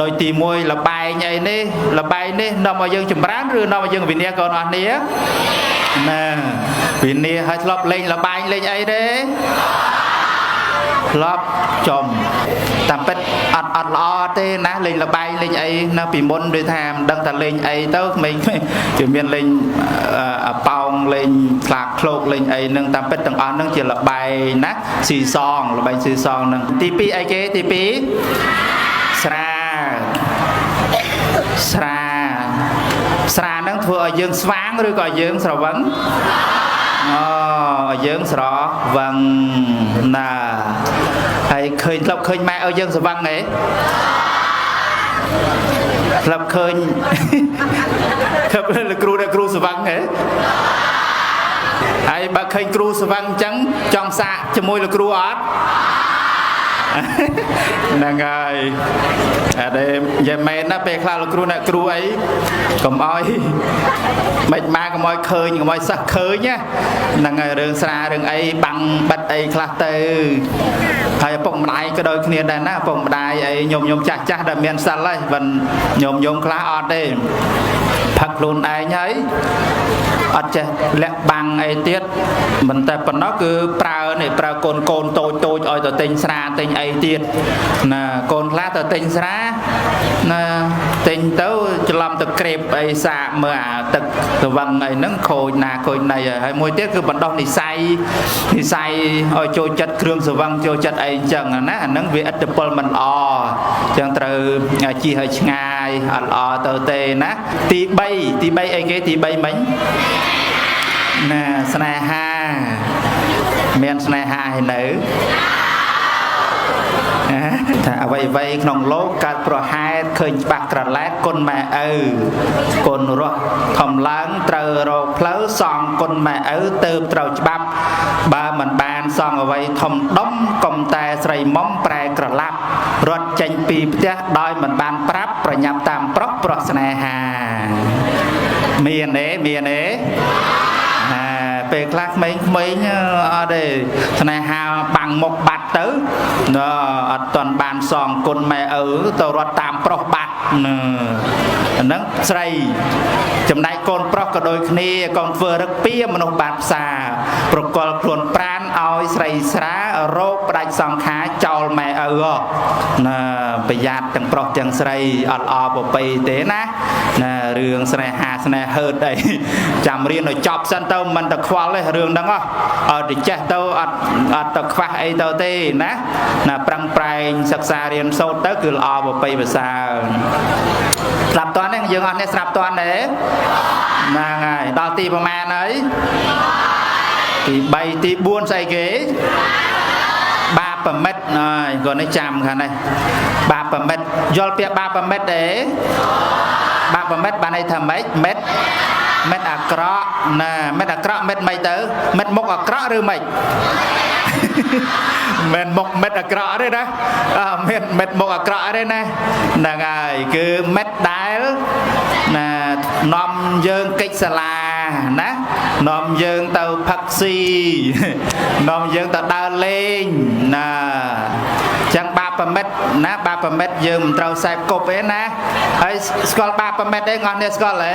ដោយទី1លបែងអីនេះលបែងនេះនាំឲ្យយើងចម្រើនឬនាំឲ្យយើងវិន័យកូនអស់នេះណាវិន័យហើយធ្លាប់លេងលបែងលេងអីទេធ្លាប់ចំតាមពិតអត់អត់ល្អទេណាលេងលបែងលេងអីណាពីមុនដូចថាមិនដឹងថាលេងអីទៅក្មេងៗគេមានលេងអប៉ោងលេងខ្លាឃ្លោកលេងអីនឹងតាមពិតទាំងអស់នឹងជាលបែងណាស៊ីសងលបែងស៊ីសងនឹងទី2អីគេទី2ស្រាស្រាស្រានឹងធ្វើឲ្យយើងស្វាងឬក៏យើងស្រវឹងអូឲ្យយើងស្រវឹងណាហើយឃើញធ្លាប់ឃើញម៉ែឲ្យយើងស្រវឹងទេធ្លាប់ឃើញធ្លាប់លោកគ្រូអ្នកគ្រូស្រវឹងទេហើយបើឃើញគ្រូស្រវឹងអញ្ចឹងចង់សាកជាមួយលោកគ្រូអត់ហ្នឹងហើយអត់ទេនិយាយមែនណាពេលខ្លះលោកគ្រូអ្នកគ្រូអីកុំឲ្យមិនមកកុំឲ្យឃើញកុំឲ្យសិស្សឃើញណាហ្នឹងហើយរឿងស្រារឿងអីបាំងបិទអីខ្លះទៅហើយឪពុកម្ដាយក៏ដូចគ្នាដែរណាឪពុកម្ដាយអីញោមញោមចាស់ចាស់ដែលមានសិលហើយមិនញោមញោមខ្លះអត់ទេផឹកខ្លួនឯងហើយអត់ចេះលាក់បាំងអីទៀតមិនតែប៉ុណ្ណោះគឺប្រើនេះប្រើកូនកូនតូចតូចឲ្យទៅទិញស្រាទិញអីទៀតណាកូនខ្លះទៅទិញស្រាណាទិញទៅច្រឡំទៅក្រេបអីសាកមើលអាទឹកស្វឹងអីហ្នឹងខូចណាខូចណីហើយមួយទៀតគឺបណ្ដោះនិស័យនិស័យឲ្យចូលចិត្តគ្រឿងស្វឹងចូលចិត្តអីអញ្ចឹងណាអាហ្នឹងវាឥទ្ធិពលមិនល្អអញ្ចឹងត្រូវជិះឲ្យឆ្ងាយអត់ល្អទៅទេណាទី3ទី3អីគេទី3មិញណាស្នេហាមានស្នេហាហើយនៅថាអ្វីអ្វីក្នុងលោកកើតប្រហែតឃើញច្បាស់ក្រឡែតគុណម៉ែឪគុណរស់ធំឡើងត្រូវរកផ្លូវសងគុណម៉ែឪទៅត្រូវច្បាប់បើមិនបានសងអ្វីធំដុំកុំតែស្រីមុំប្រែក្រឡាប់រត់ចេញពីផ្ទះដោយមិនបានប្រាប់ប្រញាប់តាមប្រុសប្រុសស្នេហាមានទេមានទេពេលខ្លះក្មេងៗអត់ទេស្នេហាបាំងមុខបាត់ទៅអត់ទាន់បានសងគុណម៉ែឪទៅរត់តាមប្រុសបាត់ហ្នឹងស្រីចំណែកកូនប្រុសក៏ដូចគ្នាកូនធ្វើរឹកពីមនុស្សបាតផ្សារប្រកល់ខ្លួនប្រានឲ្យស្រីស្រារោគផ្ដាច់សង្ខារចោលម៉ែឪណាប្រយ័ត្នទាំងប្រុសទាំងស្រីអត់ល្អប្រពៃទេណាណារឿងស្នេហាស្នេហឺតអីចាំរៀនឲ្យចប់សិនទៅមិនទៅខ្វល់ទេរឿងហ្នឹងហ៎ឲ្យទៅចេះទៅអត់អត់ទៅខ្វះអីទៅទេណាណាប្រឹងប្រែងសិក្សារៀនសូត្រទៅគឺល្អប្រពៃប្រសើរស្រាប់តន់ទេយើងអត់នេះស្រាប់តន់ទេហ្នឹងហើយដល់ទីប្រមាណហើយទី3ទី4ស្អីគេបាបមិត្តហើយគាត់នេះចាំខាងនេះបាបមិត្តយល់ពាក្យបាបមិត្តទេបាបមិត្តបានន័យថាម៉េចមិត្តមិត្តអាក្រក់ណាមិត្តអាក្រក់មិត្តមិនទៅមិត្តមុខអាក្រក់ឬម៉េចមិនមុខមិត្តអាក្រក់ទេណាមានមិត្តមុខអាក្រក់ទេណាហ្នឹងហើយគឺមិត្តដែលណានាំយើងកិច្ចសាលាណានាំយើងទៅផឹកស៊ីនាំយើងទៅដើរលេងណាចឹងបាបមិត្តណាបាបមិត្តយើងមិនត្រូវសែបគប់ទេណាហើយស្គាល់បាបមិត្តទេងអស់នេះស្គាល់ទេ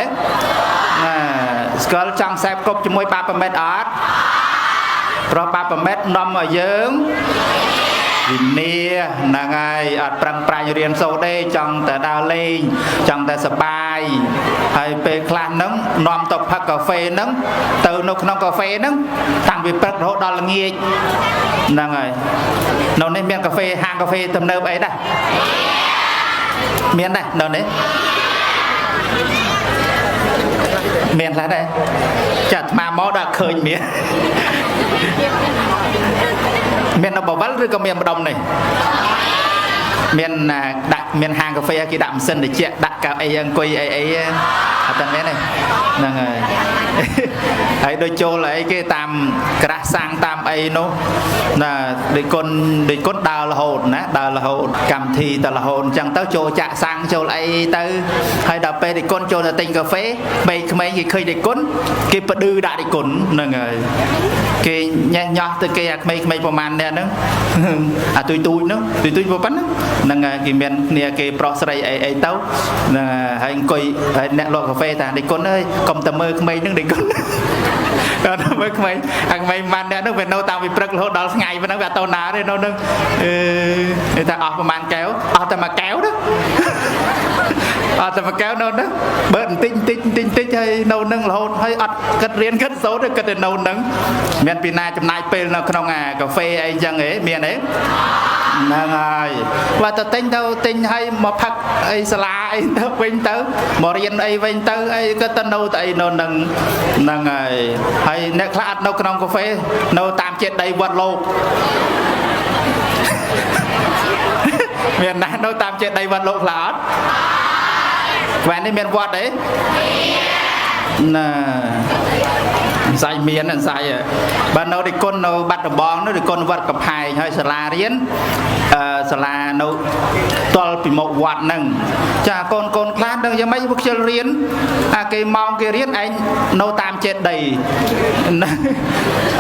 ណាស្គាល់ចង់សែបគប់ជាមួយបាបមិត្តអត់ព្រោះបាបមិត្តនាំឲ្យយើងវិនាហ្នឹងហើយអត់ប្រឹងប្រែងរៀនសូត្រទេចង់តែដើរលេងចង់តែសប្បាយហើយពេលខ្លះហ្នឹងនាំទៅផឹកកាហ្វេហ្នឹងទៅនៅក្នុងកាហ្វេហ្នឹងតាំងពីព្រឹករហូតដល់ល្ងាចហ្នឹងហើយនៅនេះមានកាហ្វេហាងកាហ្វេទំនើបអីដែរមានដែរនៅនេះមានខ្លះដែរចាអាត្មាមកដល់ឃើញមានមាននៅបវលឬក៏មានម្ដុំនេះមានដាក់មានហាងកាហ្វេគេដាក់ម៉ាស៊ីនត្រជាក់ដាក់កៅអីអង្គុយអីអីអត់តែមានទេហ្នឹងហើយហើយដូចចូលអីគេតាមក្រាស់សាំងតាមអីនោះណាដូចគុណដូចគុណដើររហូតណាដើររហូតកម្មវិធីទៅរហូតអញ្ចឹងទៅចូលចាក់សាំងចូលអីទៅហើយដល់ពេលដូចគុណចូលទៅទិញកាហ្វេក្មេងៗគេឃើញដូចគុណគេបឌឺដាក់ដូចគុណហ្នឹងហើយគេញ៉េះញោះទៅគេអាក្មេងៗប្រហែលអ្នកហ្នឹងអាទុយទូចហ្នឹងទុយទូចប៉ុណ្ណឹង ហ្នឹងគេមានគ្នាគេប្រុសស្រីអីអីទៅហ្នឹងហើយ អង្គុយហើយអ្នកលក់កាហ្វេថា ដេគុណអើយ កុំតែមើលក្មេងហ្នឹងដេគុណ ដល់មើលក្មេងអាក្មេងម៉ាន់អ្នកហ្នឹងវានៅតាំងពីព្រឹករហូតដល់ថ្ងៃប៉ុណ្ណឹង វាអត់ទៅណាទេនៅហ្នឹង។ អឺថាអស់ប្រហែលកែវ អស់តែមួយកែវណា អត់តែមួយកែវនៅហ្នឹង បើបន្តិចបន្តិចបន្តិចបន្តិច ហើយនៅហ្នឹងរហូត ហើយអត់គិតរៀនគិតសូត្រទេ គិតតែនៅហ្នឹង។ មានពីណាចំណាយពេលនៅក្នុងអាកាហ្វេអីចឹងហ៎? មានទេ? ហ្នឹងហើយ បើទៅទិញទៅទិញឲ្យមកផឹកអីសាលាអីទៅវិញទៅ មករៀនអីវិញទៅអី ក៏ទៅនៅទៅអីនៅនឹងហ្នឹងហើយ។ ហើយអ្នកខ្លះអត់នៅក្នុងកាហ្វេ នៅតាមចេតិយវត្តលោក មានណានៅតាមចេតិយវត្តលោកខ្លះអត់? ក្បែរនេះមានវត្តអីណាសាយ មានសាយបើនៅរិគុណនៅបាត់ដំបងនោះ រិគុណវត្តកំផែង ហើយសាលារៀន អឺសាលានៅតល់ពីមុខវត្តហ្នឹង។ ចា កូនកូនខ្លះដឹងយ៉ាងម៉េច ខ្ជិលរៀន អាគេម៉ោងគេរៀន ឯងនៅតាមចេតិយ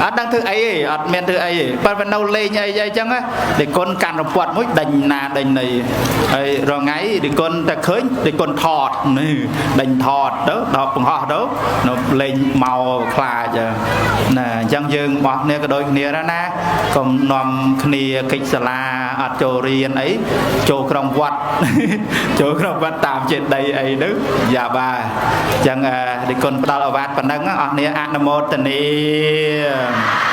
អត់ដឹងធ្វើអីទេ អត់មានធ្វើអីទេ ប៉ុន្តែនៅលេងអីអីចឹង ដេគុណកាន់រំពាត់មួយដេញណាដេញណី ហើយរងថ្ងៃដេគុណតែឃើញដេគុណថតនេះ ដេញថតទៅដល់បង្ហោះទៅ នៅលេងមកខ្លាចណា។ អញ្ចឹងយើងបោះគ្នាក៏ដូចគ្នាដែរណា កុំនាំគ្នាកិច្ចសាលា អត់ចូលរៀនអី ចូលក្នុងវត្ត ចូលក្នុងវត្តតាមចេតិយអីនោះយ៉ាបា។ អញ្ចឹងដេគុណផ្ដល់អវាទប៉ុណ្ណឹង អស់គ្នាអនុមោទនា។